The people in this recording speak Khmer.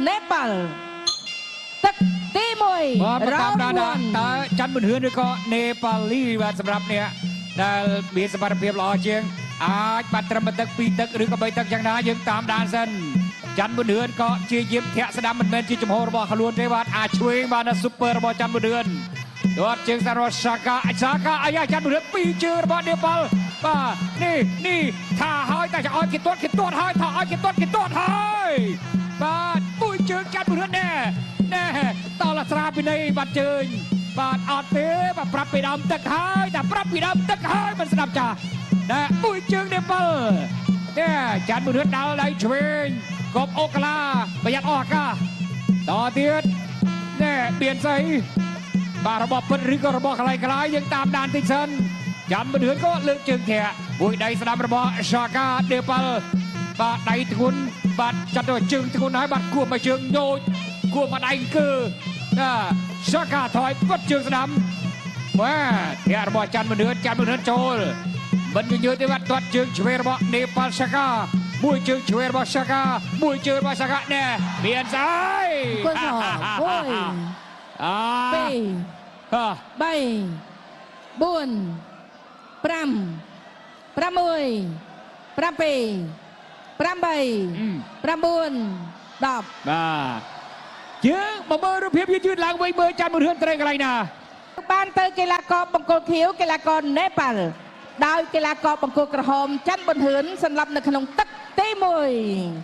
នេប៉ាល់ទឹកទី1 បាទមកតាមដានថាតើច័ន្ទប៊ុនហឿនឬក៏នេប៉ាលីបាទសម្រាប់អ្នកដែលមានសមត្ថភាពល្អជាងអាចបាទត្រឹមមួយទឹកពីរទឹកឬក៏បីទឹកយ៉ាងណាយើងតាមដានសិនច័ន្ទប៊ុនហឿនក៏ជាយាមធាក់ស្ដាំមិនមែនជាចំហរបស់ខ្លួនទេបាទអាចឆ្វេងបាទនៅ super របស់ច័ន្ទប៊ុនហឿនទាត់ជើងសារសាកាសាកាអាយ៉ាច័ន្ទប៊ុនហឿនពីរជើងរបស់នេប៉ាល់បាទនេះនេះថាហើយតែจะឲ្យគេទាត់គេទាត់ហើយថាឲ្យគេទាត់គេទាត់ហើយបាទមួយជើងច័ន្ទប៊ុនហឿនណែណែតលស្រាពីនៃបាទជើងបាទអត់ទេបាទប្រាប់ពីដើមទឹកហើយតែប្រាប់ពីដើមទឹកហើយមិនស្ដាប់ចាស់ណែមួយជើងនេប៉ាល់ណែច័ន្ទប៊ុនហឿនដាល់ដៃឆ្វេងកប់អូកាឡាប្រយ័ត្នអស់អាកាសតទៀតណែបៀនស្អី បាទរបស់ពិតឬក៏របស់ក្លាយៗយើងតាមដានតិចសិនចាំបឿនក៏លើកជើងធាក់មួយដៃស្ដាំរបស់សាកាដេប៉ាល់បាទដៃធ្ងន់បាទចាត់ទៅជើងធ្ងន់ហើយបាទគួរមកជើងញោចគួរមកដៃអង្គើបាទសាកាថយពត់ជើងស្ដាំបាទធាក់របស់ច័ន្ទបឿនច័ន្ទបឿនចូលមិនញញើទេបាទទាត់ជើងឆ្វេងរបស់នេប៉ាល់សាកាមួយជើងឆ្វេងរបស់សាកាមួយជើងរបស់សាកាណែមានស្អី គុណស1 អា 2 ហា 3 4 5 6 7 8 9 10 បាទយើងមកមើលរូបភាពយឺតៗឡើងវិញមើលចាំមួយរឿនត្រីកន្លែងណា បានទៅកីឡាករបង្គោលខៀវកីឡាករនេប៉ាល់ដោយកីឡាករបង្គោលក្រហមច័ន្ទប៊ុនហឿនសន្លប់នៅក្នុងទឹកទី1។